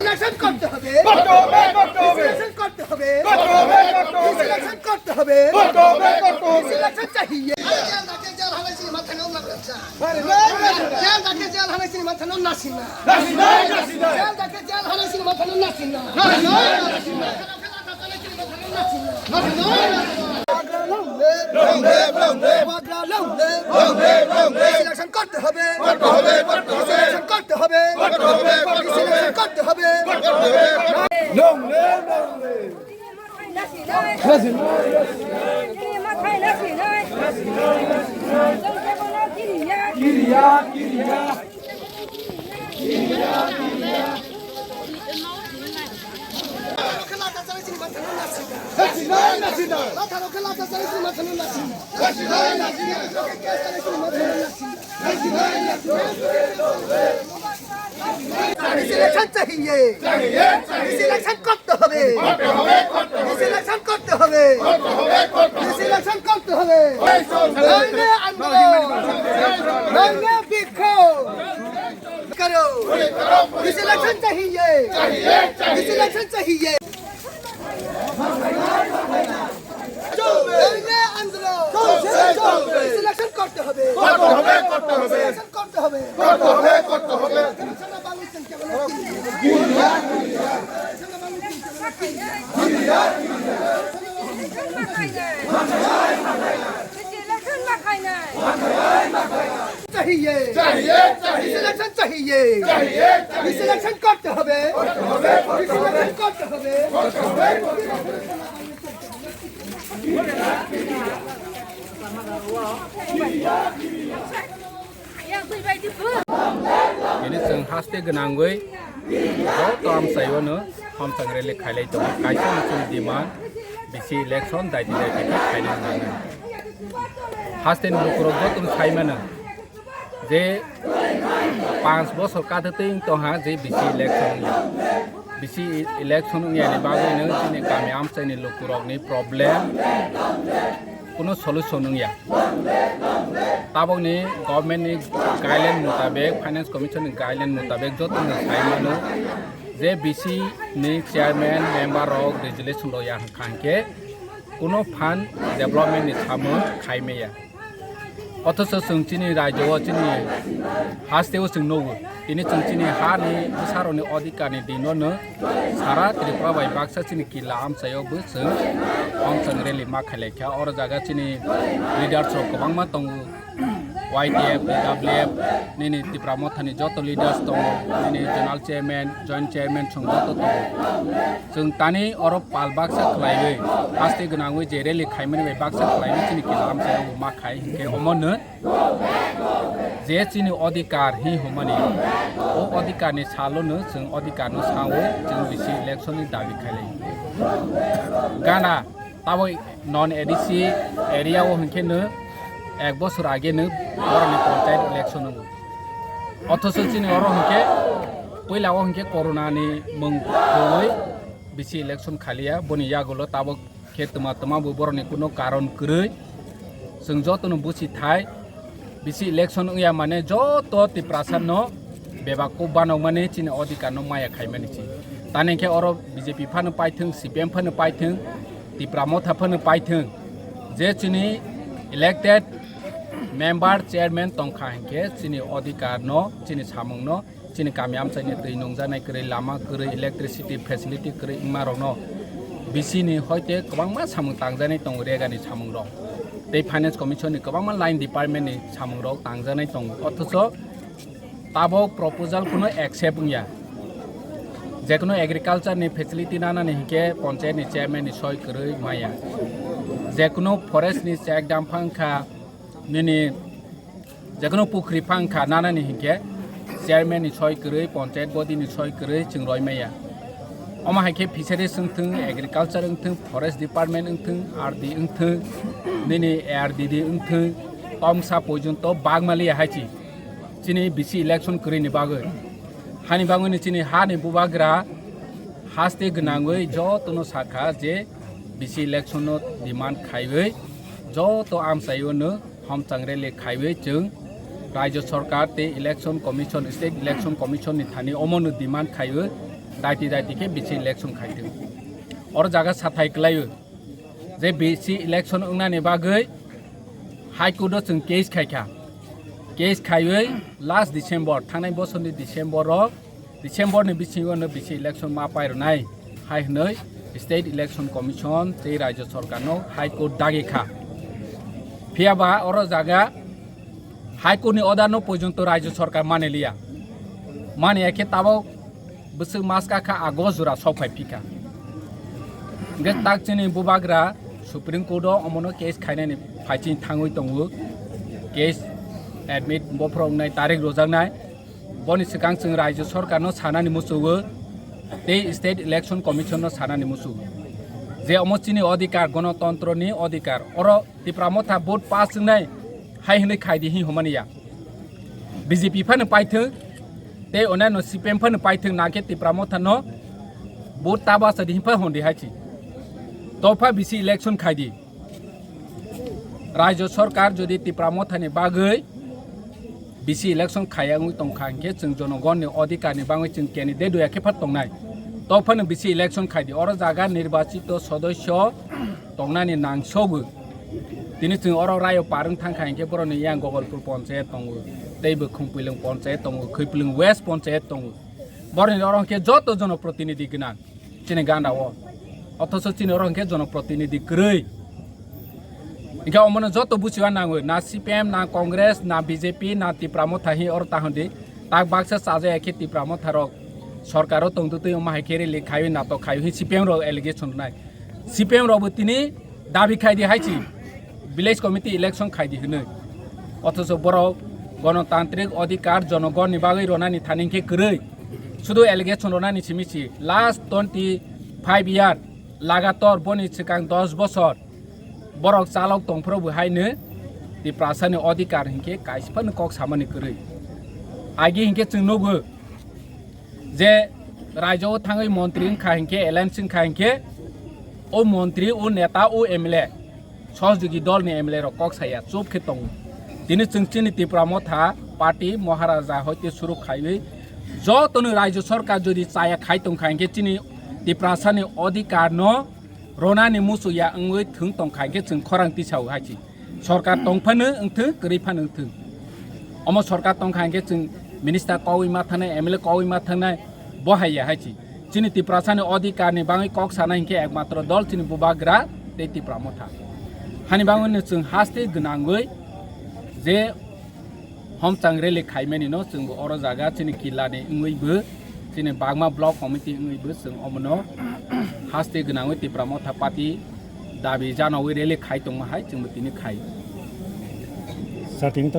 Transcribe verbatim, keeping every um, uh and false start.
ইলেকশন করতে হবে। করতে হবে, করতে হবে। ইলেকশন করতে হবে। করতে হবে, করতে হবে। ইলেকশন করতে হবে। করতে হবে, করতে হবে। ইলেকশন চাহিয়ে। জেল ডাকে জেল হানাইছি মাথা নম লাগছে। জেল ডাকে জেল হানাইছি মাথা নম নাসিনা। নাসিনা, নাসিনা। জেল ডাকে জেল হানাইছি মাথা নম নাসিনা। নাসিনা, নাসিনা। ইলেকশন করতে হবে। করতে হবে, করতে হবে। ইলেকশন করতে হবে। করতে হবে, করতে হবে। ইলেকশন করতে হবে। Long live, long live. Kiriya, kiriya. Election চাহিয়ে। ইলেকশন করতে হবে। ইলেকশন করতে হবে। ইলেকশন করতে হবে। নইলে আন্দোলন। নইলে বিক্ষোভ। করো। ইলেকশন চাহিয়ে। ইলেকশন চাহিয়ে। চলবে। এই যে আন্দোলন। চলবে, চলবে। ইলেকশন করতে হবে। করতে হবে, করতে হবে। ইলেকশন করতে হবে। করতে হবে, করতে হবে। ইলেকশন মাখায় নাই। চাহিয়ে। চাহিয়ে, চাহিয়ে। ইলেকশন চাহিয়ে। চাহিয়ে, চাহিয়ে। ইলেকশন করতে হবে। করতে হবে, করতে হবে। ইলেকশন করতে হবে। Ini chwng haste gwnangwi joto amchaiwano hamsang rally khailai tongo. Kaisa ni chini demand bisi election daiti daiti khe khaina nango. Haste ni lukurok jotono sai mano. Je panch bosor kathwtwi wng tongha je bisi election wngya. Bisi election wngyani bagwino chini kami amchaini lukurokni problem kuno solution wngya. Tabokni government ni guideline mutabek, finance commission ni guideline mutabek jotono sai mano je bisi ni chairman member rok resolution rok ya hwnkha hwnkhe kuno phan development ni samung khai maya. Othocho chwng chini rajyo o chini haste o chwng nugo. Tini chwng chini ha ni bwsarok ni odhikar ni din no no sara Tripura bai baksa chini kila amchai o bo chwng hamsang rally ma khailai kha. Oro jaga chini leaders rok kwbangma tongo. Y T F, T W F, nini Tipra Motha ni joto leaders tongo, nini zonal chairman, joint chairman chwng joto tongo. Chwng tani oro pal baksa khlaiwi, haste gwnangwi je rally khaimani bai baksa khlaiwi chini kila amchai o ma khai hinkhe omo no je chini odhikar hi hwnmani, o odhikar ni salo no chwng odhikar no sawi chwng bisi election ni dabi khailai. Gana Tabok non A D C area o hinkhe no ek bosor age no borokni panchayat election wngo. Othocho chini oro hinkhe puila o hinkhe corona ni mung tongwi bisi election khaliya, boni yagulo tabok khe tuma tuma bo borokni kuno karon kwrwi. Chwng jotono buchi thai. Bisi election wngya mane joto Tiprasa no bebak kok banok mani chini odhikar no maya khai mani chi. Tani khe oro B J P phano paithwng, C P M phano paithwng, Tipra Motha phano paithwng. Je chini elected member, chairman tongkha hinkhe chini odhikar no, chini samung no, chini kami amchaini twi nungjaknai kwrwi, lama kwrwi, electricity facility kwrwi wngma rokno bisi ni hoite kwbangma samung tangjaknai tongo, rega ni samung rok. Tei Finance Commission ni kwbangma line department ni samung rok tangjaknai tongo, othocho tabok proposal kuno accept wngya. Jekunu agriculture ni facility nanani hinkhe panchayat ni chairman ni soi kwrwi maya, jekunu forest ni check dam phangkha, nini jekunu pukhri phangkha nanani hinkhe chairman ni soi kwrwi, panchayat body ni soi kwrwi chwng roi maya. Omo hai khe fisheries wngthwng, agriculture wngthwng, forest department wngthwng, R D wngthwng, nini A R D D wngthwng, tomsa porjonto bagmaliya hai chi chini bisi election kwrwi ni bagwi. Hani bagwi ni chini ha ni bubagra haste gwnangwi jotono sakha je bisi election no demand khaiwi joto amchaio no Homchang rally khaiwi chwng Rajya Sarkar tei Election Commission, State Election Commission ni thani omono demand khaiwi daiti daiti khe bisi election khaitwng. Oro jaga sathai kwlaiwi je bisi election wngnani bagwi High Court o chwng case khaikha. Case khaiwi last December, thangnai bosorni December o, December ni bisingo no bisi election ma pairwnai hai hwnwi State Election Commission tei Rajya Sarkar no High Court dagi kha. Phiya ba oro jaga High Court ni order no porjonto Rajya Sarkar mani liya. Mani ya khe tabok bwswk mas ka kha August jora sok phai phikha. Hingke tak chini bubagra Supreme Court o omono case khainani phaiching thangwi tongo. Case admit bophorok nai tarik rojaknai. Boni swkang chwng Rajya Sarkar no sanani muchungo tei State Election Commission no sanani muchungo je omo chini odhikar, gonotontro ni odhikar. Oro Tipra Motha vote pass wngnai hai hwnwi khaidi hi humani ya. B J P phano paithwng tei onano C P M phano paithwng, nangkhe Tipra Motha no vote ta basa di himphai hondi haichi. Topha bisi election khaidi. Rajya Sarkar jodi Tipra Motha ni bagwi bisi election khaya wngwi tongkha hinkhe chwng jonogonni odhikar ni bagwi chwng candidate doya khe phat tongnai. Tophano bisi election khaidi. Oro jaga nirbachito sodosyo tongnani nangsogo. Tini chwng oro rayo parwng thangkha hinkhe boroni yang Gogolpur ponchayat tongo, tei bo Khumpuilung ponchayat tongo, Khwipulung West ponchayat tongo. Boroni oro hinkhe joto jonoprotinidhi gwnang chini ganda o. Othoso chini oro hinkhe jonoprotinidhi kwrwi. Hinkhe omono joto buchiwa nangwi, na C P M, na Congress, na B J P, na Tipra Motha hi oro tahon di. Tak baksa chajaya khe Tipra Motha rok sorkar o tongtwtwi omo hai khe rally khaiwi natok khaiwi hi C P M rok allegation rwnai. C P M rok bo tini dabi khai di hai si, village committee election khai di hwnwi. Othoso borok gonotantrik odhikar jonogon ni bagwi ronani thani khe kwrwi. Sudu allegation ronani simi si last twenty five year lagator boni swkang dos bosor borok chalok tongphuru bo haino Tiprasa ni odhikar hinkhe kaisa phano kok samani kwrwi. Agi hinkhe chwng nugo. Je raijao thangwi montri wngkha hinkhe, alliance wngkha hinkhe, o montri, o neta, o M L A, sohjogi dol ni M L A rok kok saya, chup khe tongo. Tini chwng chini Tipra Motha party Maharaja hoite suru khaiwi jotono raijyo sarkar jodi chaya khai tongkha hinkhe chini Tiprasa ni odhikar no ronani muchuk ya wngwi thwng tongkha hinkhe chwng khorang tisao hai si. Sorkar tong phano wngthwng, kwrwi phano wngthwng. Omo sorkar tongkha hinkhe chwng minister kogwi ma thangnai, M L A kogwi ma thangnai, bo hai ya hai si. Chini Tiprasani odhikarni bagwi kok sana hinkhe ekmatro dol chini Bubagra tei Tipra Motha. Hani bagwino chwng haste gwnangwi je Homchang rally khaimani no chwngbo oro jaga chini killani wngwibo, chini Bagma block committee wngwibo chwng omono haste gwnangwi Tipra Motha party dabi janawi rally khai tongma hai chwngbo tini khai. Sir, tini to